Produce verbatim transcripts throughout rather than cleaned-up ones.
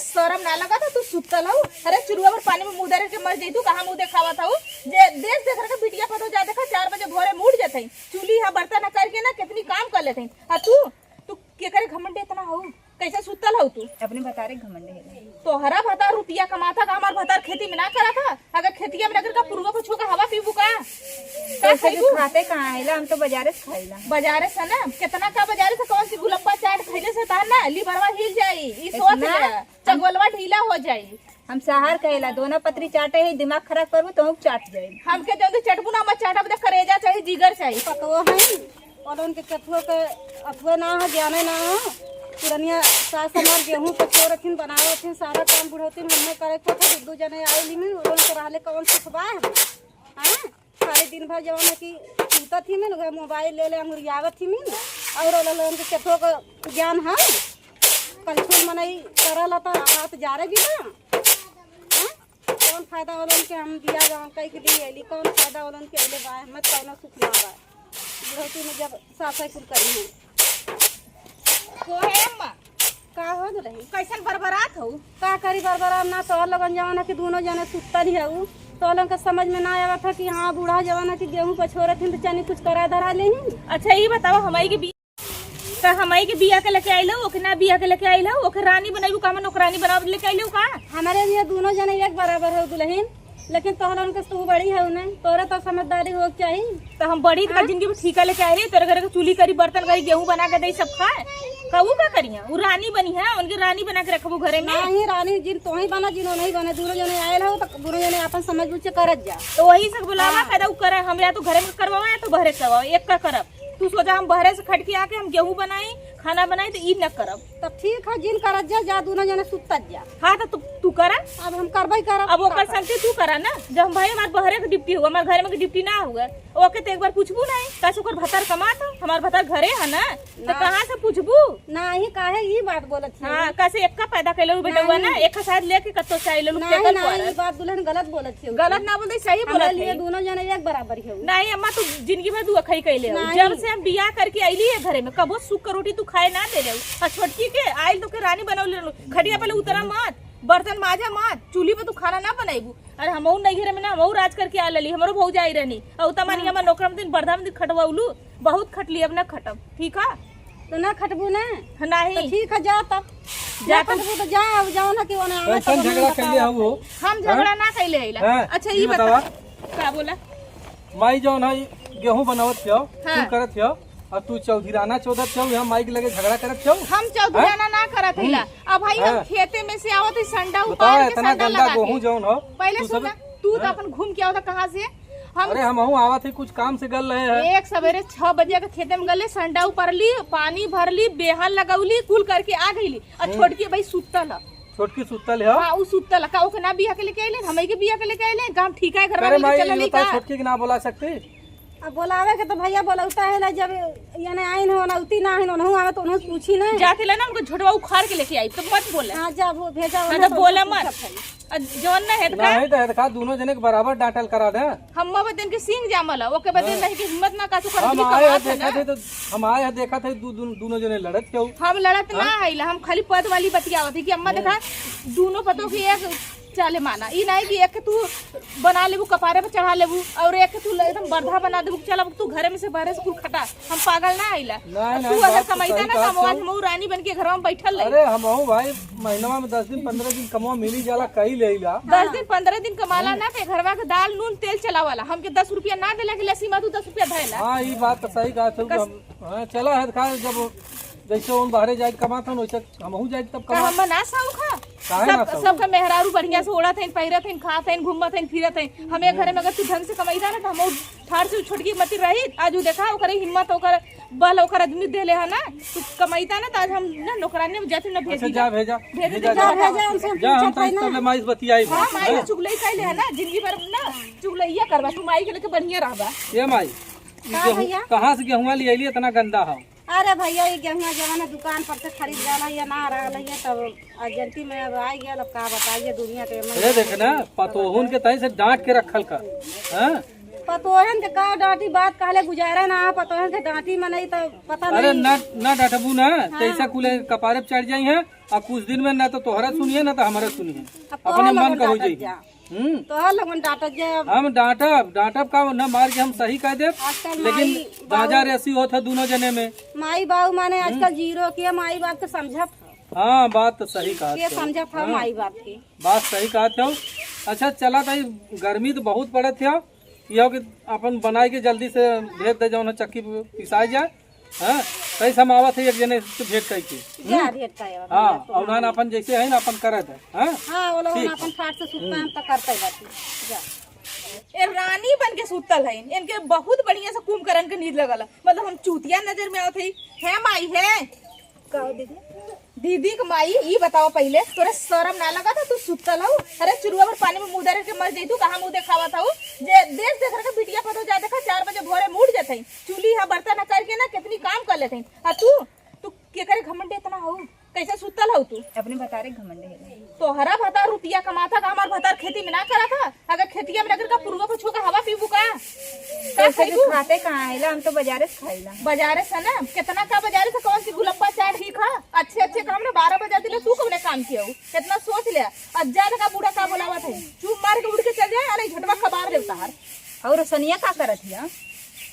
शरम ना लगा था, तू सुतल हऊ? अरे, चुरुआ भर पानी में मुँह दरे के मर जइतू, कहाँ मुँह देखावत हऊ? जे देख देख के बिटिया पतोह जा देखा, चार बजे भोरे में उठ जात हई, चूल्ही हा बर्तन हा करके ना कितनी काम कर लेत हई। आ तू, तू केकरे घमंड इतना हऊ? कैसे सुतल हऊ तू? अपने भतारे घमंड है। तोहरा भतार रुपया कमाता का, हमार भतार खेती में ना करत हा? अगर खेतिया में ना करत का, पुरुआ को छू के हवा पीबू का? का कैसे भी खइबू? खाते कहाँ आइला, हम तो बाजारे से खाइला। बाजारे से ना, कितना का बाजारे से, कौन सी गुलप्पा चाट खइले से तार ना लिवरवा हिल जाई, ई सोच इतना ले। चगोलवा ढीला हो जाई। हम शहर कहेला, दोना पतरी चाटे है, दिमाग खराब करबू तो हम चाट जाए। हमके जल्दी चटबू ना, हम चाटब तो करेजा चाही, जिगर चाही। पतोह है, और उनके केथुआ के अथुआ ना हो, ज्ञाने ना हो। पुरनिया सास हमार गेहूं पछोरथिन, बनावथिन, सारा काम बुढ़ौती में हमने करे को था, दू जने आइली में, उनके रहले कौन सुख बा हमें? हाँ? सारे दिन भर जवन है कि सुतत ही में, उहे मोबाइल ले ले अंगुरियावत ही में, और ओला लोगन के केथुआ के ज्ञान है? कलछुल मनई करल त हाथ जारे भी ना। हैं? कौन फायदा होलन के हम बिया जवन कई के लिए अइली, कौन फायदा होलन के अइले बा, हमें कौनो सुख ना बा। बुढ़ौती में जब सासै कुल करी हैं। को है अम्मा? का हो दुलही? कैसन बरबरात हऊ? का करी बरबरात ना, तोहर लोगन जवन है कि दूनो जने सुतल ही हऊ, तोहर लोगन के समझ में ना आवत है कि हाँ, बूढ़ा जवन है कि गेहूं पछोरत हिन तो चनी कुछ करा धरा लेहिन। अच्छा, ई बतावा, हमई के बी-, का हमई के बिया के लेके आइल हऊ, ओके ना बिया के लेके आइल हऊ, ओके रानी बनइबू का, हम नौकरानी बनावे लेके आइल हऊ का? हमारे लिए दूनो जने एक बराबर हऊ दुलहिन, लेकिन तोहरन के तू बड़ी हऊ ना, तोहरे तो समझदारी होके चाही। तो हम बड़ी का हाँ? जिंदगी में ठीका लेके आए रही, तोरे घर के चूल्ही करी, बर्तन करी, गेहूं बना के दे, सब खाए। का ऊ का करिया? ऊ रानी बनी है, उनके रानी बना के रखबू घरे में। नहीं, रानी जिन तोही बना, जिन नहीं बने, दूनो जने आयल हो तो दूनो जने अपन समझ बूझ के करत जा। तो वही से बोलावा, हाँ। फायदा ऊ करे, हम या तो घरे में करवावा या तो बहरे करवावा, एक का करब। तू सोचा हम बहरे से खट के आके हम गेहूं बनाई, खाना बनाई, तो ई न करब। तब ठीक है, जिन करत जा, जा दूनो जने सुतत जा। हाँ, तो तू, तू करा। अब हम करबे करब। अब ओकर का संगति तू करा ना, जब हम भाई हमार बहरे के ड्यूटी हुआ, हमार घरे में के ड्यूटी ना हुआ, ओके तो एक बार पूछबू नहीं, का से ओकर भतार कमात ह? हमार भतार घरे है ना, तो ना। कहाँ से पूछबू? नहीं, काहे ई बात बोलत है? हाँ, कैसे एक्का पैदा कैले उ बेटवा ना, नहीं। एक साथ लेके कत्तो से आइले, नहीं, टेकल नहीं, पर। ई बात दुलहिन गलत बोलत है। गलत ना बोलते, सही हमरा बोलत लिए है। दूनो जने एक बराबर है। नहीं अम्मा, तू जिंदगी भर दुआ खाई कैले हो। नहीं। जब से हम बियाह करके आइली है घरे में, कबो सुख का रोटी तू खाए ना दे रहे हो। आ छोटकी के आइल तो के रानी बनौले रहलू, खटिया पहले उतरा मत, बर्तन माजा मत, चूल्ही पे तू खाना ना बनाइबू। अरे हमहू नैहरे में ना, हमहू राज करके आ लेली, हमरो भौजाई रहनी। और उतना मानी हाँ। हमार नौकरा में दिन, बर्धा में दिन खटवौलू, बहुत खटली, अब ना खटब, ठीक है? तो ना खटबू ना? नहीं। तो ठीक है, जा तब। जा ना तब। खटबू तो जा, अब जाओ ना कि ओने आवे कैसन तब झगड़ा हमने कैले बताओ। हऊ हो? हम झगड़ा हाँ? ना कैले हईला। हाँ, अच्छा, ई ई बतावा। बतावा। का बोला? माई जौन है, गेहूं बनावत हो, हाँ। तू करत हो, और तू चौधराना चोदत हो, यहाँ माई के लगे झगड़ा करत हो। हम चौधराना हाँ? ना करत हईला। हम्म। अब भाई हम हाँ। खेते में से आवत ही संडा बतावा, उपार के इतना संडा गंदा लगा गेहूं के। जौन हो, पहले तू सुन सब ना, तू तो हाँ। अपन घूम के आवत कहाँ से? हम अरे हमहू आवत ही, कुछ काम से गल रहे हैं। एक सवेरे छह बजे के खेते में गले, संडा उपारली, पानी भरली, बेहन लगौली, कुल करके आ गईली। और हम्म। छोटकी भाई सुतल है। छोटकी सुतल है? हाँ, उ सुतल है। का ओके ना बिया के लेके आइले? हमई के बिया के लेके आइले? गाँव ठीक है, घर अरे वाले माई, लेके ये चलली बताओ, का? छोटकी के ना बोला सकती? अब बोलावे के तो भैया बोलौता है ला, जब याने आइन हो ना, उती ना आइन, उनहु आवे तो उनहु पूछी ना। जाते ला ना, उनको झोटवा उखाड़ के लेके आई, तो मत बोले। हाँ, जा वो भेजा, हाँ, उन्हें तो तो बोला उनसे मत। पूछत है। आ, जौन ना है तो का? नहीं तो है तो का, दोनों जने के बराबर डांटल करा दे। हम बदन के सींग जामल है, ओके बदन हाँ। नहीं के हिम्मत ना कासू कर हम दिली आए कमात हैं, है देखा ना। थे तो, हम आए हैं, देखा थे, दू-, दू-, दोनों जने लड़त क्यों? हम लड़त ना हाँ? आइला, हम खाली पद वाली बतियावत है कि अम्मा हाँ। देखा, दोनों पतोह के एक चाले माना। ई नहीं कि एक के तू बना लेबू, कपारे पे चढ़ा लेबू, और एक के तू एकदम बर्धा बना देबू। चल, अब तू घरे में से, बाहरे से कुल खटा, हम पागल ना आइला। नहीं, अब नहीं, तू अगर बात तो कमाइता सही ना, कहा तो हम आज तू। मऊ रानी बन के घर में बैठल रही। अरे, हम हूँ भाई, महीनवा में दस दिन, पन्द्रह दिन कमवा मिली जाला, कई ले ला। दस दिन, पन्द्रह दिन कमाला हम्म। ना, के घरवा के दाल, नून, तेल चलावाला। हमके दस रुपया ना देला कि लसीमा, तू दस रुपया धैला। हाँ, ई बात तो सही कहा तू, कस- हम, हाँ, चला है, खा, जब जैसे उन बाहरे जाए कमात हन, वैसे हमहू जाए तब का कमात। हम ना शौक है? काहे ना सब, शौक? सबका मेहरारू बढ़िया से ओढ़त हन, पहिरत हन, खात हन, घूमत हन, फिरत हन। हमें घरे में अगर तू ढंग से कमाईता ना, तो हम ठार से छोटकी मती रही। आज उ देखा, ओकर हिम्मत, ओकर बल, ओकर आदमी देले है ना, तू कमाईता ना, तो आज हम ना नौकरानी में जाते ना अच्छा, भेजी जा, जा। भेजा, भेजे भेजा, दे, जा। जा, भेजा, हमसे हम जा, हम पूछत तो है इस ना। तबले माई से बतियाई हाँ, बा। माई से हैं? चुगलई कैले है ना, जिंदगी भर ना चुगलैया करबा, तू माई के लेके बढ़िया रहबा। ये माई, का गेहूं, भैया? कहाँ से गेहुआ ले आइली, इतना गंदा है? अरे भैया, ये गेहुआ जवन है दुकान पर से खरीद जाला, ये ना रहल है, तब एजेंसी में अब आ गया, अब का बताइए दुनिया के। ये देखे ना, पतोहुन के तहीं से डांट के रखल कर, हैं? पतोहन के का डांटी, बात कहले गुजारा ना, पतोहन के डांटी मनई त पता अरे नहीं। ना, ना डांटबू ना, हाँ। तैसा कुले कपारे पे चढ़ जाई है, और कुछ दिन में ना तो तोहरा सुनिए ना तो हमारा सुनिए, अब अपने तोहर मन लोगन का हो डांटत जाई। जा। हम्म। तोहर लोगन डांटत जा। हम डांटब, डांटब का ना, मार के हम सही कह देब, आजकल लेकिन माई बाबू गांजा रेसी होत है दोनों जने में। माई बाबू माने हम्म। आजकल जीरो के माई बाप के समझत ह। हाँ, बात तो सही कहा के तू। समझत ह हाँ। माई बाप के। बात सही कहत हो। अच्छा, चला ताई, गर्मी तो बहुत पड़त है, यह कि अपन बनाए के जल्दी से भेज दे, जौन चक्की पे पिसाई जाए। हाँ, तैसे हम आवत है एक जने से भेंट करके। जा हम्म? भेंट करे आवत हाँ, है। और उन्हन अपन जैसे है ना, अपन करत है। हाँ? हाँ, वो लोग ठीक। अपन फाट से सुतता हम तो करते बाटी। जा। ए रानी बन के सुतल है, इनके बहुत बढ़िया से कुंभकर्ण के नींद लगल है। मतलब हम चूतिया नजर में आवत है। है माई है? का हो दीदी? दीदी के माई, ई बताओ पहिले, तोरे शरम ना लगा था? तू सुतल हऊ? अरे, चुरुआ भर पानी में मुँह दे के मर जइतू, कहाँ मुँह देखावत हऊ? जे देख देख रहे बिटिया पतो जा देखा, चार बजे भोरे में उठ जात हई, चूल्ही हा बर्तन हा करके ना कितनी काम कर लेत हई। आ तू, तू केकरे घमंड इतना हऊ? कैसे सुतल हऊ तू? अपने भतारे घमंड है। तोहरा भतार रुपया कमाता का? हमार भतार खेती में ना करा था? अगर खेतिया में नगर का पुरुआ पर छू के हवा पीबू का? का वैसे भी खइबू? खाते कहाँ आइला, हम तो बाजारे से खाइला। बाजारे से ना, कितना का बाजारे से, कौन सी गुलप्पा चाट ही खा? अच्छे अच्छे काम ना, बारह बजा दिले, तू कौने काम किया हो? कितना सोच ले। अब जा देखा बूढ़ा का बोलावत है, चुप मार के उठ के चल जाए, अरे झटवा खबार देवता हर। और रोशनिया का करत हिया?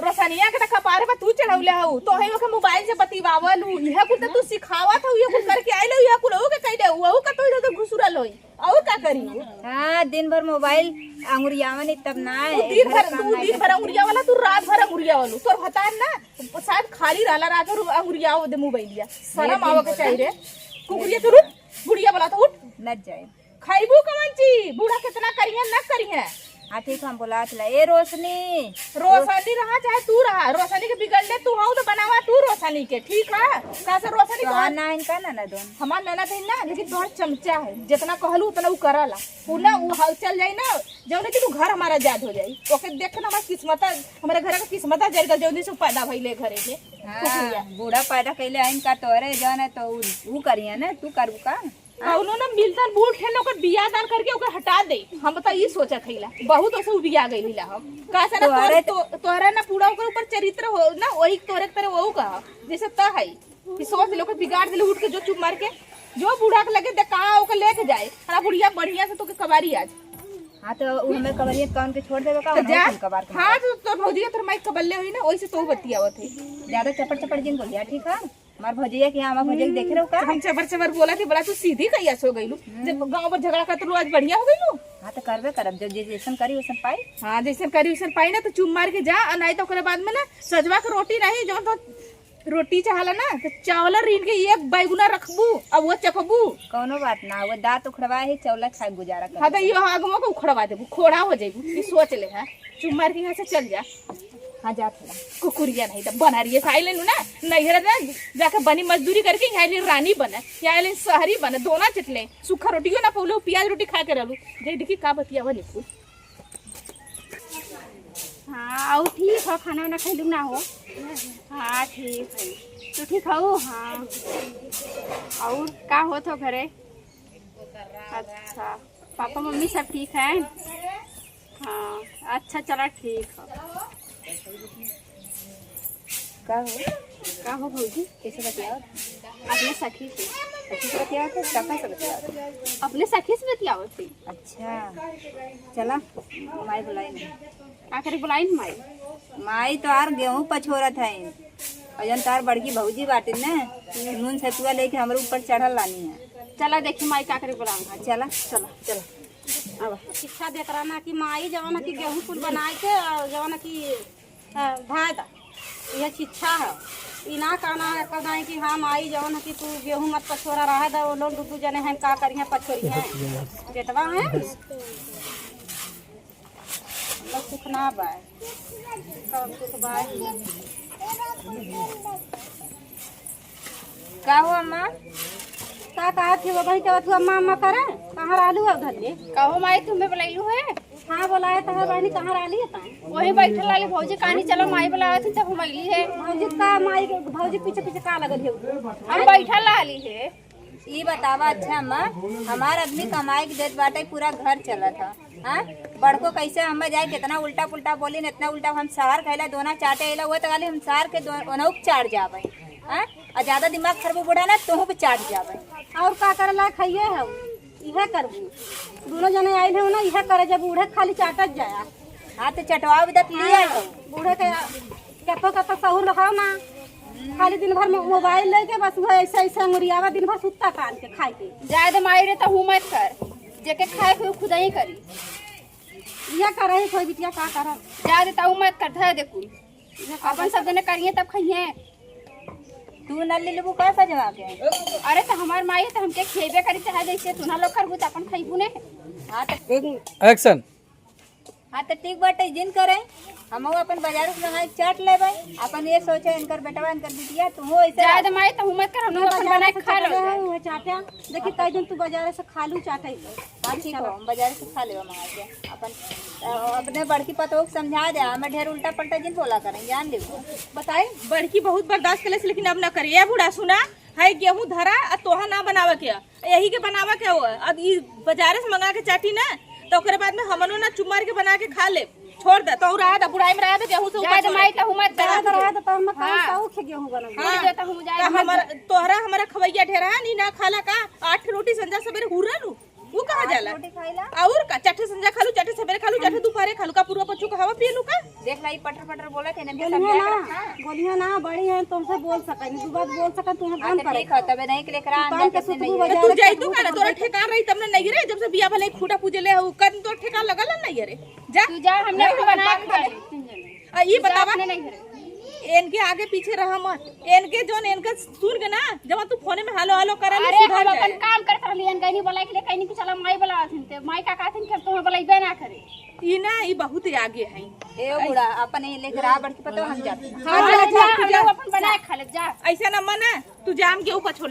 रोशनिया के त कपारे पर तू चढ़ौले हऊ, तो है ओके मोबाइल से बतिवावल हऊ, इहे कुल त तू सिखावत हऊ, इहे कुल करके आइल हऊ, इहे कुल ओके कइले हऊ, ओहू का तो इधर उधर घुसुरल होई। और का करी? हाँ, दिन भर मोबाइल अंगुरियावन ही तब ना तू है, दिन घर भर, काम तू ना दिन भर करती। अंगुरिया वाला, तू रात भर अंगुरिया वालू। तोर भतार ना, शायद खाली रहला रात भर अंगुरिया दे मोबाइलिया। शरम आवे के चाहिए रे। कुकुरिया चुरुट, बुढ़िया वाला तो उठ। न जाए। खइबू कवन चीज? बूढ़ा कितना करिहे, न करिहे। हाँ, ठीक, हम बोलात ला। ए रोशनी। रोशनी रहा चाहे तू रहा, रोशनी के बिगड़ले तू हऊ तो बनावा तू रोशनी के, ठीक है? का से रोशनी तोहार तोहार ना इनका ना, ना दोन। हमार ननद है ना, लेकिन तोहर चमचा है। जितना कहलू उतना उ करला। उ ना, उ हल चल जाई ना, जौने दिन उ घर हमारा आजाद हो जाई। ओके देख के ना हमार किस्मत, हमारे घर का किस्मत जर गल, जौन दिन से उ पैदा भइले घरे में। हाँ, कुकुरिया। बूढ़ा पैदा कइले आइन का तोरे जौन है तो उ, उ करिया ना, तू करबू का? कौनो ना मिलतन बूढ़ ठेल ओकर बियाह दान करके ओकर हटा दे। हम तो ई सोचत हईला, बहुत ओसे उबिया गइला हम। का से ना तोहरे तोहरे, तो, तोहरे ना पूरा ओकर ऊपर चरित्र हो ना, वही तोहरे के तरह वहू का, जैसे त है। कि सोच ले, ओकर बिगाड़ देले, उठ के जो चुप मार के, जो बूढ़ा के लगे देखा, ओके लेके जाए। अरे बुढ़िया बढ़िया से तोके कबारी आज। हाँ, तो उ हमें कबरिया कौन के छोड़ देवे का, तो उन्हें जा। हम कबार के हाँ, मारे। तो तोर भौजी के तोर माई कबल्ले हुई ना, वैसे तो बतियावत है। ज्यादा चपड़ चपड़ जिन बोलिया, ठीक है? हमार भौजिया के यहाँ, हमार भौजिया के देखे रहो का? हम चबर चबर बोला थी, बड़ा तू सीधी कैसे हो गईलू? हम्म। जब गाँव पर झगड़ा करत रहू, आज बढ़िया हो गईलू? हाँ, तो करबे करब, जब जे जैसन करी वैसन पाई। हाँ, जैसन करी वैसन पाई ना, तो चुप मार के जा, और नहीं तो ओकरे बाद में ना सजवा के रोटी नहीं, जो तो रोटी चाहला ना, तो चावल रीन के एक बैगुना रखबू, अब वो चखबू। कौनो बात ना, वो दांत उखड़वा है, चावल खा के गुजारा कर। हाँ, तो ये आगमो को उखड़वा देबू, खोड़ा हो जाबू, ये सोच ले है। चुप मार के यहाँ से चल जा। हाँ, जात हला। कुकुरिया नहीं तो बनारिये से आई लेनू ना, नैहर ना जाके बनी मजदूरी करके यहाँ ले रानी बने, यहाँ ले शहरी बने, दोना चटले, सूखा रोटियो ना पौले, प्याज रोटी खा के रहलू। जे देखी का बतियावा निकू। हाँ, और ठीक हो, खाना वाना खैलू ना हो? हाँ, ठीक है। तू ठीक हो? हाँ। और का होत हो घरे? अच्छा, पापा मम्मी सब ठीक हैं? हाँ, अच्छा, चला ठीक है। का हो? का हो भौजी? कैसे बतियावत? अपने सखी से। सखी से बतियावत है? काका से बतियावत है? अपने सखी से बतियावत है। अच्छा, चला, माई बुलाई ना। का करे बुलाई ना माई? माई तो आर गेहूं पछोरत है, और जौन तार बड़की भौजी बाटिन ने, नून सतुआ लेके हमरे ऊपर चढ़ल लानी है। चला देखी माई का करे बुलावे। हाँ, चला। चला। चला। आवा। शिक्षा देत रहना कि माई जवन कि गेहूं कुल बनाए के और जवन कि, अ, धाए दा। यह शिक्षा है। ई ना कहना है कदाई कि हाँ माई जवन कि तू गेहूं मत पछोरा रहे दा, वो लोग दू दू जने हैं का करिए पछोरी हैं। बेटवा है। मतलब सुख ना बा। कब सुख बा? का हो अम्मा? का कहत ही वो बही के तू अम्मा अम्मा करे? कहाँ रहलू है उधर ले? का हो माई, तुम्हें बुलाइलू है? हाँ, बोलाए तो है बहनी, कहाँ रहली है तैं? वही बैठल रहली भौजी, कहानी चलो माई बुलावत है, तब हम अइली है। भौजी का माई के, भौजी पीछे पीछे का लगल है? हम बैठल रहली है। ई बतावा, अच्छा अम्मा, हमार आदमी कमाए के देत बाटे, पूरा घर चलत ह, हाँ? बड़को कैसे हमें जाए, कितना उल्टा पुल्टा बोली न, इतना उल्टा। हम शहर खैला दोना चाटे अइला, वो तो खाली हम शहर के दो-, ओनहु के चाट जाबे, हाँ? और ज्यादा दिमाग खरबू बूढ़ा ना, तोहू के चाट जाबे। और का करे ला खाइए है, इहे करबू। दोनों जने आइल है ना, इहे करे, जब बूढ़े खाली चाटत जाया। हाँ, तो चटवा भी दत लिया हाँ, है। बूढ़े के कतो कतो सहूर रहा ना, खाली दिन भर मो-, मोबाइल लेके बस वो ऐसे ऐसे अंगुरियावा, दिन भर सुत्ता तान के खाए के। जाए दे माई रे, तहू मत कर, जेके खाए के उ खुद ही करी। इहे करे है कोई बिटिया, का करब? जाए दे, तहू मत कर, धर दे कुल। इहे करब। अपन सब जने करिए तब खाइए। तू न ले लेबू का सजवा के? अरे तो हमार माई है तो हमके खेबे करी, चाहे जैसे तू ना लोग करबू तो अपन खइबू ने। हाँ तो एक्शन। हाँ, तो ठीक बाटे, जिन करे, हमहू अपन बाजार से मंगाई के चाट लेबै। अपन ये सोचे, इनकर बेटवा, इनकर बिटिया, तुहू ऐसे जाए दे माई, तहू मत कर, हम लोग अपन बनाए के खा लो। वो चाटा, देखी, कई दिन तू बाजार से खा लू चाटे। हाँ, ठीक हो, हम बाजार से खा लेबै मंगा के। अपन, अ, अपने बड़की पतोह के समझा दे, हमें ढेर उल्टा पलटा जिन बोला करें, जान लेबू। बताई, बड़की बहुत बर्दाश्त कर लेस, लेकिन अब ना करे। ए बूढ़ा, सुना, है गेहूं धरा, आ तोहा ना बनावे के। यही के बनावा के हो, अब ई बाजारे से मंगा के चाटी ना, तो ओकरे बाद में हमनो ना चुमार के बना के खा ले। छोड़ दे, तो रहा दे, बुढ़ाई में रहा दे, गेहूं से ऊपर जाए दे छोड़ माई, के। तहू मत जा दे, रहा दे, तब हम खाई, हाँ। तहू खे गेहूं बनल। हाँ। बुढ़ दे, तहू जाए तो दे, हमर, मत। तोहरा हमरा खवैया ढेर है, नी ना खाला का? आठ रोटी संझा सवेरे हुरल उ, उ कहाँ आठ जाला? रोटी खाइला? और का, चाटे संझा खालू, चाटे सवेरे खालू, चाटे दोपहरे खालू, का पूर्वा पच्छू का हवा पियलू का? देख ला, ई पटर पटर बोलत है, इनके बोलिए समझा के ना, रखा। बोलिए ना, बड़ी हैं, तुमसे बोल सकन, दू बात बोल सकन, तुम्हें हाँ, बंद तो पड़े। ठीक है, तबे नहीं के लेकर आ, दुकान अंदर के से सुतबू नहीं है। तो बाजार तू के जाई तू सुतबू का ना, तोरा बाजार। ठेकान रही, तब ना नहीं रहे, जब से बिया भले खूटा पूजे ले हो, कर तोर ठेकान लगल नहीं रे। जा। तू जा, हमने हाँ, अपने बना हाँ, के खा ले। आ, ई तू जा बतावा, अपने नहीं घरे। इनके आगे पीछे रहा मत, इनके जोन इनका सुन के ना, जब तू फोने में हेलो हेलो करे अरे, सुधर हम जाए। अपन काम करत रहली, इनका नहीं बोला के लिए कहीं नहीं कि चला माई बोला आथिन, ते माई का कहथिन कि हम तुम्हें बोलाइबे ना करे। ई ना, ई बहुत ही आगे है। ए बूढ़ा, अपन ही लेकर आ, बड़की पतोह हम जाते हैं। हाँ, हाँ, जा, जा, जा, हम जा। लोग अपन बना के खा ले, जा। ऐसा ना मना, तू जाम गेहूं पछोड़ ले।